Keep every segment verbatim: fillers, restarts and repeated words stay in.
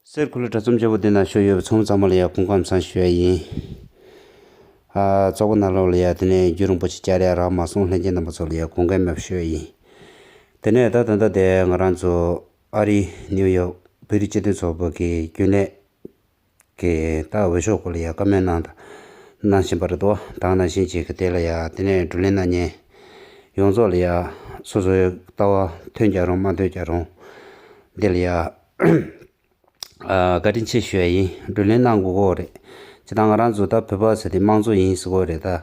གསེར་ཁུ་ལུ་དྲ་ཚོམས་བརྗེ་པོ་འདི་ན་ཤོ་ཡོད་པའི་ཚོམས་ཚང་མ་ལ་ཡ་སྐུ་ཁམས་བཟང་ཞུ་ཡ་ཡིན། ཨ་ཚོགས་པ་ནང་ལོགས་ལ་ཡ་དེ་ནས་རྒྱུ་རིན་པོ་ཆེ་བཅར་ཡ་རག་མ་སོང་ལྷན་རྒྱས་རྣམ་པ་ཚོ་ལ་ཡ་སྐུ་ཁམས་མེད་པ་ཞུ་ཡ་ཡིན། དེ་ནས་ད་ད་ལྟ་དེ་ང་རང་ཚོ་ཨ་རི་ནིའུ་ཡོག་བོད་རིགས་སྤྱི་མཐུན་ཚོགས་པ་གི་རྒྱུན་ལས་ཀྱི་ད་འོས་ཤོག་སྐོར་ལ་ཡ་བཀའ་མོལ་གནང་དང་གནང་བཞིན་པ་རེད་དོ། ད་ག་ནང་བཞིན་ཅིག་གི་དེ་ལ་ཡ་དེ་ནས་བགྲོ་གླེང་གནང་མཁན་ཡོངས་རྫོགས་ལ་ཡ་སོ་སོའི་ལྟ་བ་མཐུན་རྒྱག་རུང་མ་མཐུན་རྒྱག་རུང་འདི་ལ་ཡ། ཨ་བཀའ་དྲིན་ཆེ་ཞུ་ཡ་ཡིན། བགྲོ་གླེང་གནང་དགོས་ཀྱི་རེད། སྤྱིར་བཏང་ང་རང་ཚོ་ད་བོད་པ་ཟེར་དེ་དམངས་གཙོ་ཡིན་ཟེར་གྱི་རེད་ད།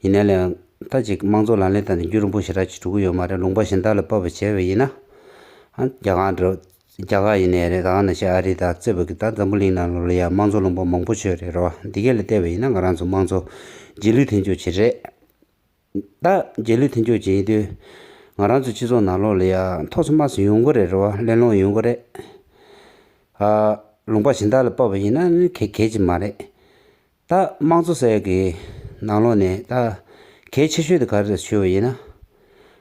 ཡིན་ནའི་ལས་ད་ཅིག་དམངས་གཙོ་ལག་ལེན་བསྟར་ནས་རྒྱུན་རིང་པོ་ཞེ་དྲག་ཅིག་འགྲོ་གི་ཡོད་མ་རེད། ལུང་པ་གཞན་དག་ལ་དཔག་པ་བྱས་པ་ཡིན་ན། ཨ་རྒྱ་གར་འགྲོ། རྒྱ་གར་ཡིན་ནའི་རེད། ད་ག་ནང་བཞིན་ཨ་རི་དང་གཙོས་པའི་གི་ད་འཛམ་བུ་གླིང་ནང་ལོགས་ལ་ཡ་དམངས་གཙོ་ལུང་པ་མང་པོ་ཅིག་ཡོད་རེད་རོ། འདི་གས་ལ་བལྟས་པ་ཡིན་ན་ང་རང་ཚོ་དམངས་གཙོ་རྗེས་ལུས་མཐུན་སྦྱོར་བྱེད་རེད། ད་རྗེས་ལུས་མཐུན་སྦྱོར་བྱེད་ཡིན་དུས། ང་རང་ཚོ་སྤྱི་ཚོགས་ནང་ལོགས་ལ་ཡ་ཐོག་སོ་མ་སོ་ཡོང་གི་རེད་རེད་བ། གླེང་སློང་ཡོང་གི་རེད། ཨ་ལུང་པ་གཞན་དག་ལ་དཔག་པ་ཡིན་ན་གལ་གལ་ཆེ་མ་རེད། ད་དམངས་གཙོ་ཟེར་གི་ནང་ལོགས་ནས་ད་གལ་ཆེ་ཤོས་དེ་ག་རེ་རེད་ཞུ་བ་ཡིན་ན།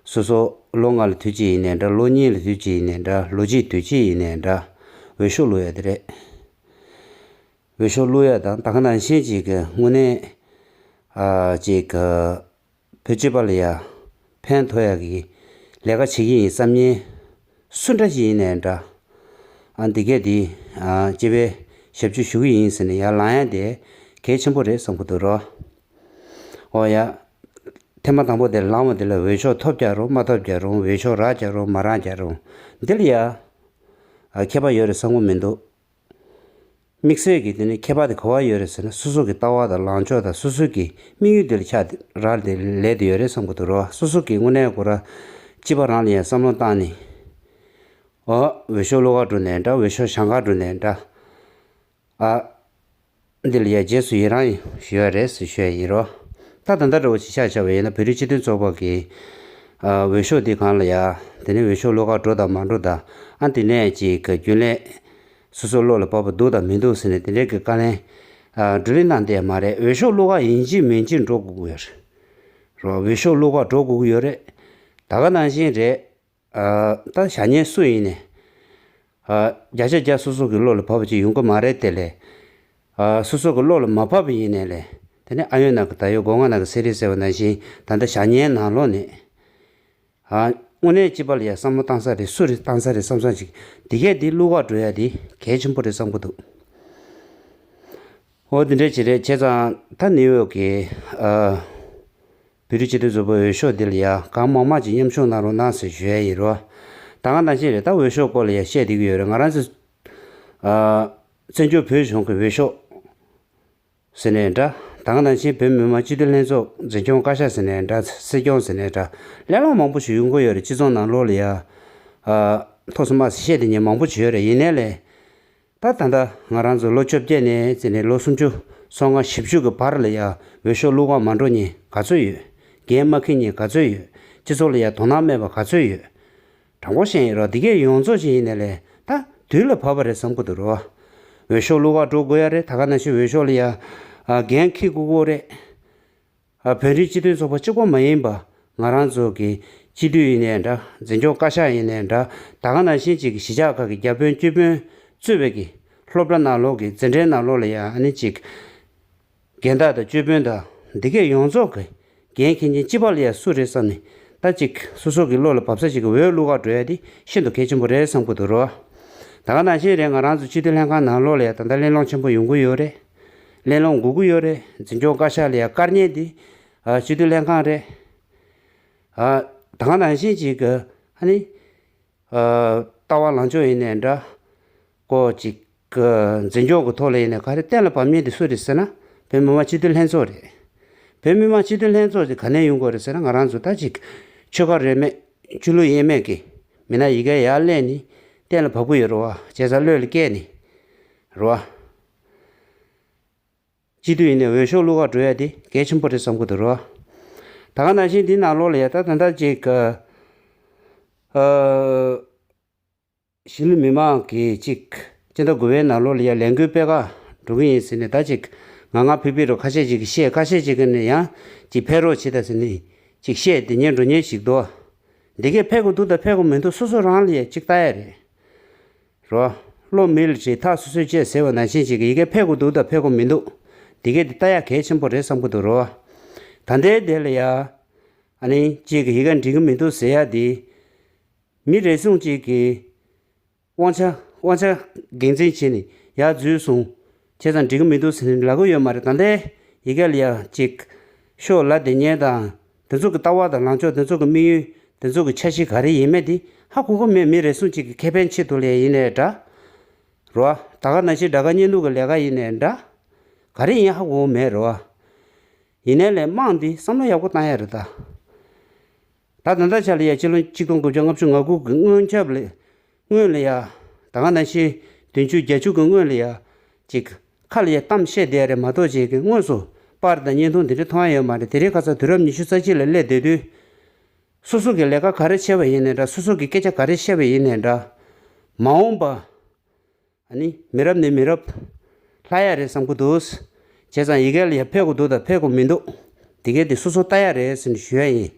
སོ་སོ་ལོ་ལྔ་ལ་དུས་གཅིག་ཡིན་ནའི་འདྲ། ལོ་གཉིས་ལ་དུས་གཅིག་ཡིན་ནའི་འདྲ། ལོ་གཅིག་དུས་གཅིག་ཡིན་ནའི་འདྲ། འོས་ཤོག་བླུག་ཡ་དེ་རེད། འོས་ཤོག་བླུག་ཡ་དང་ད་ག་ནང་བཞིན་ཅིག་གི་དངོས་གནས་ཨ་ཅིག་གི་བོད་སྤྱི་པ་ལ་ཡ་ཕན་ཐོགས་ཡག་གི་ལས་ཀ་བྱེད་ཀྱི་ཡིན་བསམ་མཁན་སུ་འདྲ་ཞིག་ཡིན་ནའི་འདྲ། ཨ་འདི་གས་འདི་ཨ་སྤྱི་པའི་ཞབས་ཕྱི་ཞུ་གི་ཡིན་ཟེར་ནས་ཡར་ལངས་ཡ་དེ་གལ་ཆེན་པོ་རེད་བསམ་གི་འདུག་རོ། འོ་ཡ། ཐེངས་མ་དང་པོ་དེ་ལངས་པ་དེ་ལ་འོས་ཤོག་ཐོབ་ཀྱང་རུང་མ་ཐོབ་ཀྱང་རུང་། འོས་ཤོག་རག་ཀྱང་རུང་མ་རག་ཀྱང་རུང་། འདི་ལ་ཡ་ཨ་ཁྱད་པར་ཡོད་རེད་བསམ་གི་མི་འདུག། དམིགས་བསལ་གྱི་དེ་ནི་ཁྱད་པར་དེ་ག་པར་ཡོད་རེད་ཟེར་ན། སོ་སོ་གི་ལྟ་བ་དང་ལངས་ཕྱོགས་དང་སོ་སོ་གི་དམིགས་ཡུལ་དེ་ལ་ཆགས་ཏེ་རག་ལས་དེ་ཡོད་རེད་བསམ་གི་འདུག་རོ། སོ་སོ་གི་དངོས་གནས་ཁོ་ར་སྤྱི་པ་རང་ལ་ཡང་བསམ་བློ་བཏང་ནས། འོ་འོས་ཤོག་བླུག་ག་འགྲོ་ནའི་འདྲ། འོས་ཤོག་བཞེངས་ག་འགྲོ་ནའི་འདྲ། ཨ་འདི་ལ་ཡ་རྗེས་སུ་ཡི་རང་ཞུ་ཡ་རེད་ཟེར་ཞུ་ཡ་ཡིན་རོ། ད་ད་ལྟ་འདྲ་བོ་ཞིག་ཆ་བཞག་པ་ཡིན་ན་བོད་རིགས་སྤྱི་མཐུན་ཚོགས་པ་གི་ཨ་འོས་ཤོག་འདི་སྒང་ལ་ཡ། དེ་ནས་འོས་ཤོག་བླུག་ག་འགྲོ་དང་མ་འགྲོ་དང་། ཨ་དེ་ནས་ཅིག་གི་རྒྱུན་ལས་སོ་སོ་བློ་ལ་བབས་པ་འདུག་དང་མི་འདུག་ཟེར་ནས་དེ་འདྲའི་གི་བཀའ་ལན་ཨ་བགྲོ་གླེང་གནང་བསྡད་ཡ་མ་རེད། འོས་ཤོག་བླུག་ག་ཡིན་གཅིག་མིན་གཅིག་འགྲོ་དགོས་ཀྱི་ཡོད་རེད་རོ། འོས་ཤོག་བླུག་ག་འགྲོ་དགོས་ཀྱི་ཡོད་རེད། ད་ག་ནང་བཞིན་རེད། ཨ་ད་བཞེངས་མཁན་སུ་ཡིན་ནའི། ཨ་བརྒྱ་ཆ་བརྒྱ་སོ་སོ་གི་བློ་ལ་བབས་པ་ཅིག་ཡོང་གི་མ་རེད་དེ་ལས། ཨ་སོ་སོ་གི་བློ་ལ་མ་བབས་པ་ཡིན་ནའི་ལས། དེ་ནས་ཨ་ཡོད་ནག་གི་ད་ཡོད། སྒོ་ང་ནག་གི་སེ་རེད་ཟེར་བ་ནང་བཞིན་ད་ལྟ་བཞེངས་མཁན་ནང་ལོགས་ནས། ཨ་དངོས་གནས་སྤྱི་པ་ལ་ཡ་བསམ་བློ་བཏང་ས་རེད། སུ་རེད་བཏང་ས་རེད་བསམ་བསམ་ཅིག་འདི་གས་འདི་བླུག་ག་འགྲོ་ཡ་འདི་གལ་ཆེན་པོ་རེད་བསམ་གི་འདུག། འོ་འདི་འདྲས་ཅིག་རེད། བྱས་ཙང་ད་ནིའུ་ཡོག་གི་ཨ་བོད་རིགས་སྤྱི་མཐུན་ཚོགས་པའི་འོས་ཤོག་འདི་ལ་ཡ་གང་མང་མང་ཅིག་མཉམ་ཞུགས་གནང་རོགས་གནང་ཟེར་ཞུ་ཡ་ཡིན་རོ། ད་ག་ནང་བཞིན་རེད། ད་འོས་ཤོག་སྐོར་ལ་ཡ་བཤད་བསྡད་ཀྱི་ཡོད་རེད། ང་རང་ཚོ་ཨ་བཙན་བྱོལ་བོད་གཞུང་གི་འོས་ཤོག་ཟེར་ནའི་འདྲ། ད་ག་ནང་བཞིན་བོད་མི་མང་སྤྱི་འཐུས་ལྷན་ཚོགས་འཛིན་སྐྱོང་བཀའ་ཤག་ཟེར་ནའི་འདྲ། སྲིད་སྐྱོང་ཟེར་ནའི་འདྲ། གླེང་སློང་མང་པོ་ཞིག་ཡོང་གི་ཡོད་རེད། སྤྱི་ཚོགས་ནང་ལོགས་ལ་ཡ་ཨ་ཐོག་སོ་མ་སོ་བཤད་བསྡད་མཁན་མང་པོ་ཞིག་ཡོད་རེད། ཡིན་ནའི་ལས། ད་ད་ལྟ་ང་རང་ཚོ་ལོ་བཅོ་བརྒྱད་ནས་བརྩིས་ནས་ལོ་སུམ་ཅུ་སོ་ལྔ་བཞི་བཅུ་གི་བར་ལ་ཡ་འོས་ཤོག་བླུག་ག་མ་འགྲོ་མཁན་ག་ཚོད་ཡོད། འགན་མ་འཁྱེར་མཁན་ག་ཚོད་ཡོད། སྤྱི་ཚོགས་ལ་ཡ་དོ་སྣང་མེད་པ་ག་ཚོད་ཡོད། དྲང་པོ་བཤད་ཡིན་རོགས། འདི་གས་ཡོངས་རྫོགས་ཅིག་ཡིན་ནའི་ལས་ད་དུས་ལ་བབས་པ་རེད་བསམ་གི་འདུག་རོ། འོས་ཤོག་བླུག་ག་འགྲོ་དགོས་ཡ་རེད། ད་ག་ནང་བཞིན་འོས་ཤོག་ལ་ཡ་ཨ་འགན་འཁྱེར་དགོས་ཀྱི་རེད། ཨ་བོད་རིགས་སྤྱི་མཐུན་ཚོགས་པ་གཅིག་པོ་མ་ཡིན་པ། ང་རང་ཚོ་གི་སྤྱི་འཐུས་ཡིན་ནའི་འདྲ། འཛིན་སྐྱོང་བཀའ་ཤག་ཡིན་ནའི་འདྲ། ད་ག་ནང་བཞིན་ཅིག་གི་གཞིས་ཆགས་ཁག་གི་བརྒྱ་དཔོན་བཅུ་དཔོན་གཙོས་པའི་གི་སློབ་གྲྭ་ནང་ལོགས་ཀྱི་འཛིན་གྲྭའི་ནང་ལོགས་ལ་ཡང་ཨ་ནི་ཅིག་འགན་བདག་དང་བཅུ་དཔོན་དང་འདི་གས་ཡོངས་རྫོགས་ཀྱི་འགན་འཁྱེར་མཁན་སྤྱི་པ་ལ་ཡང་སུ་རེད་བསམ་ནས། ད་ཅིག་སོ་སོ་གི་བློ་ལ་བབས་ས་ཅིག་གི་འོས་བླུག་ག་འགྲོ་ཡ་དེ་ཤིན་ཏུ་གལ་ཆེན་པོ་རེད་བསམ་གི་འདུག་རོ། ད་ག་ནང་བཞིན་རེད། ང་རང་ཚོ་སྤྱི་འཐུས་ལྷན་ཁང་ནང་ལོགས་ལ་ཡང་ད་ལྟ་གླེང་སློང་ཆེན་པོ་ཡོང་གི་ཡོད་རེད། གླེང་སློང་དགོས་ཀྱི་ཡོད་རེད། འཛིན་སྐྱོང་བཀའ་ཤག་ལ་ཡང་བཀར་མཁན་དེ་ཨ་སྤྱི་འཐུས་ལྷན་ཁང་རེད། ཨ་ད་ག་ནང་བཞིན་ཅིག་གི་ཨ་ནི་ཨ་ལྟ་བ་ལངས་ཕྱོགས་ཡིན་ནའི་འདྲ། ཀོ་ཅིག་གི་འཛིན་སྐྱོང་གི་ཐོག་ལ་ཡིན་ནའི་ག་རེ་གཏན་ལ་ཕབ་མཁན་དེ་སུ་རེད་ཟེར་ན། བོད་མི་མང་སྤྱི་འཐུས་ལྷན་ཚོགས་རེད། བོད་མི་མང་སྤྱི་འཐུས་ལྷན་ཚོགས་དེ་ག་ནས་ཡོང་དགོས་རེད་ཟེར་ན། ང་རང་ཚོ་ད་ཅིག་ཆོལ་ཁ་རིས་མེད་ཆོས་ལུགས་དབྱེ་མེད་ཀྱི་མི་སྣ་ཡི་གེ་ཡར་ཀླད་ནས་གཏན་ལ་ཕབ་ཀྱི་ཡོད་རེད་བ། བྱས་ཙང་བློས་ལ་བཀལ་ནས་རེད་བ། སྤྱི་འཐུས་ཡིན་ནའི་འོས་ཤོག་བླུག་ག་འགྲོ་ཡ་དེ་གལ་ཆེན་པོ་རེད་བསམ་གྱི་འདུག་རོ། ད་ག་ནང་བཞིན་འདི་ནང་ལོགས་ལ་ཡ་ད་ད་ལྟ་ཅིག་ཨ་གཞིས་ལུས་མི་མང་གིས་ཅིག་སྤྱི་ཟླ་དགུ་པའི་ནང་ལོགས་ལ་ཡ་ལས་འགུལ་སྤེལ་ག་འགྲོ་གི་ཡིན་ཟེར་ནས་ད་ཅིག་ང་ང་ཕིག་ཕིག་རུ་ཁ་ཤས་ཅིག་གིས་བཤད། ཁ་ཤས་ཅིག་གིས་ནི་ཡང་ཅིག་ཕེབས་རོགས་བྱེད་ད་ཟེར་ནས་ཅིག་བཤད་བསྡད་མཁན་འགྲོ་མཁན་ཞིག་འདུག། འདི་གས་ཕེབས་དགོས་འདུག་དང་ཕེབས་དགོས་མི་འདུག་སོ་སོ་རང་ལ་ཡ་ཅིག་ལྟ་ཡ་རེད། རོ། བློ་མི་ལ་དྲིས་ཐག་སོ་སོས་བཅད་ཟེར་བ་ནང་བཞིན་ཅིག་གི་ཡི་གེ་ཕེབས་དགོས་འདུག་དང་ཕེབས་དགོས་མི་འདུག་འདི་གས་དེ་ལྟ་ཡག་གལ་ཆེན་པོ་རེད་བསམ་གི་འདུག་རོ། ད་ལྟའི་དེ་ལ་ཡ། ཨ་ནི་ཅིག་གི་ཡི་གེ་འགྲིག་གི་མི་འདུག་ཟེར་ཡ་དེ། མི་རེ་ཟུང་ཅིག་གིས་དབང་ཆ་དབང་ཆ་འགན་འཛིན་བྱས་ནས་ཡར་འཛུལ་སོང་། བྱས་ཙང་འགྲིག་གི་མི་འདུག་ཟེར་ནས་ལབ་གི་ཡོད་མ་རེད། ད་ལྟའི་ཡི་གེ་ལ་ཡ་ཅིག་ཤོག་ལ་དེ་ཉན་དང་། དེ་ཚོ་གི་ལྟ་བ་དང་ལངས་ཕྱོགས། དེ་ཚོ་གི་དམིགས་ཡུལ། དེ་ཚོ་གི་འཆར་གཞི་ག་རེ་ཡིན་མིན་དེ་ཧ་གོ་གི་མེད། མི་རེ་ཟུང་ཅིག་གི་ཁེ་ཕན་ཆེད་དུ་ལ་ཡིན་ནའི་འདྲ། རོ། ད་ག་ནང་བཞིན་དགྲ་དགའ་གཉེན་སྡུག་གི་ལས་ཀ་ཡིན་ནའི་འདྲ། ག་རེ་ཡིན་ཧ་གོ་གི་མེད་རོ། ཡིན་ནའི་ལས་དམངས་འདི་བསམ་བློ་ཡག་པོ་བཏང་ཡ་རེད་ད། ད་ད་ལྟ་ཆ་ལ་ཡ་སྤྱི་ལོ་ཆིག་སྟོང་དགུ་བརྒྱ་ལྔ་བཅུ་ང་དགུ་གི་སྔོན་ཆད་ལ། སྔོན་ལ་ཡ། ད་ག་ནང་བཞིན་བདུན་ཅུ་བརྒྱད་ཅུ་གི་སྔོན་ལ་ཡ། ཅིག་ཁ་ལ་ཡ་གཏམ་བཤད་བསྡད་རེད་མ་གཏོགས་ཅིག་གི་དངོས་སུ་པར་དང་བརྙན་ཐུང་དེ་འདྲ་མཐོང་ཡ་ཡོད་མ་རེད། དེ་རིང་ཁ་སང་དུས་རབས་ཉི་ཤུ་རྩ་གཅིག་ལ་སླེབས་བསྡད་དུས། སོ་སོ་གི་ལས་ཀ་ག་རེ་བྱས་པ་ཡིན་ནའི་འདྲ། སོ་སོ་གི་སྐད་ཆ་ག་རེ་བཤད་པ་ཡིན་ནའི་འདྲ། མ་འོངས་པ། ཨ་ནི་མི་རབས་ནས་མི་རབས་ལྷག་ཡ་རེད་བསམ་གི་འདུག་བྱས་ཙང་ཡི་གེ་ལ་ཡ་ཕེབས་དགོས་འདུག་དང་ཕེབས་དགོས་མི་འདུག་འདི་གས་དེ་སོ་སོ་ལྟ་ཡ་རེད་ཟེར་ནས་ཞུ་ཡ་ཡིན།